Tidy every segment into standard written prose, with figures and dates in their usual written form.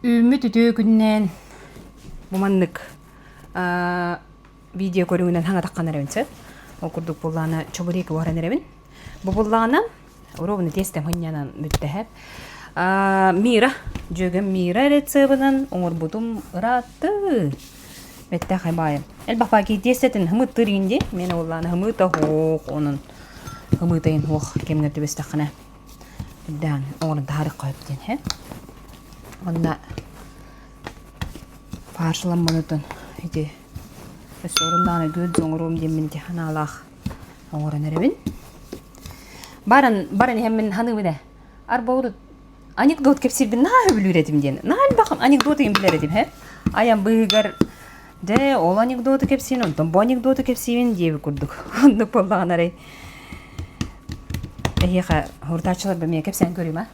Үүммүт үтүө күнүнэн бу маннык видео көрүҥүнэн хаҥатаххана эрэбин сөп. Ол курдук буоллаҕына чобуреки уһаран эрэбин. Бу буоллаҕына ровно тиэстэм хынньанан бүттэһэ. Мира, дьүөгэм Мира рецебынан оҥорбутум ыраатты. Бэттээх баайым. Элбэх баай тиэстэтин хымыттыыр иин дии. Мен уоллаана хымыта хуох, онон хымыытайын хуох кэмҥэ түбэстэххинэ Үрдээн оҥорон таһаарыахха сөп диэн иһэ. Уонна фаршыламмытын ити өссө оруннаан гүөдз оҥоруом диэммин ити ханаалаах оҥорон эрэбин. Баран баран иһэммин ханыыбын ээ. Арба урут анекдот кэпсиирбин наһаа сөбүлүүр этим диэн. Наһаа элбэх анекдот игин билэр этим һэ. Айан быыһыгар дьэ ол анекдоту кэпсиин, онтон бу анекдоту кэпсиибин диэбит курдук. Оннук буоллаҕына арай Эһиэхэ урутааччыларбын эмиэ кэпсээн көрүүм аа.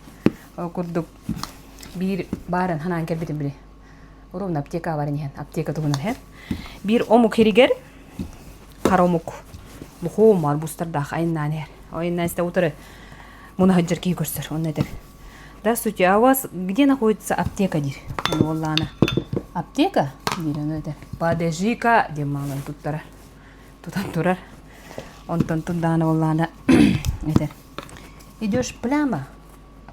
Ол курдук биир баарын ханаан кэлбитим били. Ровно аптекаҕа баран иһэн, аптека туһунан иһэн. Биир омук иһигэр хара омук лухуум арбузтардаах айаннаан иһэр. Айаннаан истэ утары муна сылдьар киһи көрсөр. Онно этэр: «Здравствуйте, а у вас где находится аптека?» диир. Ону уоллаана «Аптека?» диир. Ону этэр: «Подожди-ка» диэн маалан туттарар. Тутан турар. Онтон турдаҕына буоллаҕына этэр: «Идешь прямо,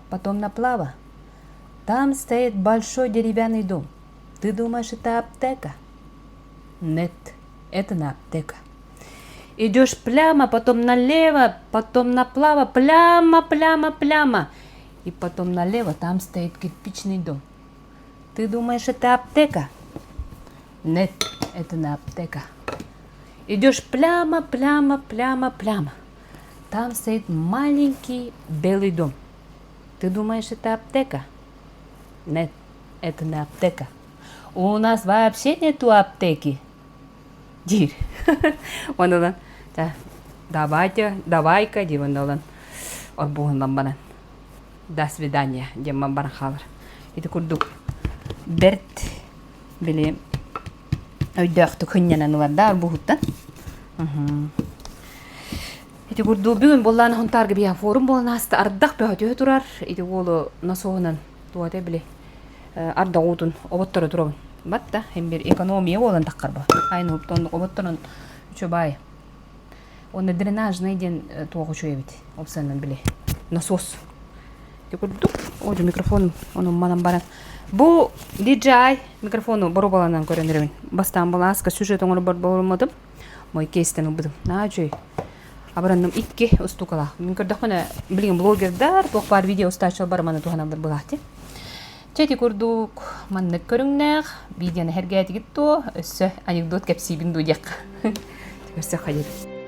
потом направо. Там стоит большой деревянный дом. Ты думаешь, это аптека? Нет, это не аптека. Идешь прямо, потом налево, потом направо, прямо, прямо, прямо. И потом налево, там стоит кирпичный дом. Ты думаешь, это аптека? Нет, это не аптека. Идешь прямо, прямо, прямо, прямо. Там стоит маленький белый дом. Ты думаешь, это аптека? Нет, это не аптека. У нас вообще нету аптеки. Диир. Онон давайте, давай-ка диир онон орбуһунан баран до свидания диэн баран хаалар. Ити курдук бэрт били өйдөөхтүк хынньанан ылар да арбуһуттан. Ити курдук бүгүн буоллаана Хонтаарга биһа форум буолан ааста ардах бөҕөтүө турар. Ити уолу насоһунан туота били ардах уутун оботторо турабын. Батта hem bir экономия буолан таххар бу. Айын уптон оботторон үчүбай. Уонна дренажный диэн туох үчүгэй эбит. Опсанан били насос. Ити курдук одьу микрофон онон манан баран бу DJI микрофону боруобаланан көрөн эрэбин. Бастаан былааска сюжет оҥорбор боруомматым. Мой кейстен ылбытым. Наһаа үчүгэй. Абыранным икки устукалаах. Мин көрдөхпүнэ билигин блогердар, туох баар видео устааччылар бары маны туһаналлар былаах дии. Чэ ити курдук маннык көрүҥнээх видеоны сэргээтигит дуо? Өссө анекдот кэпсиибин дуу диэххэ. Көрсөххө диэри.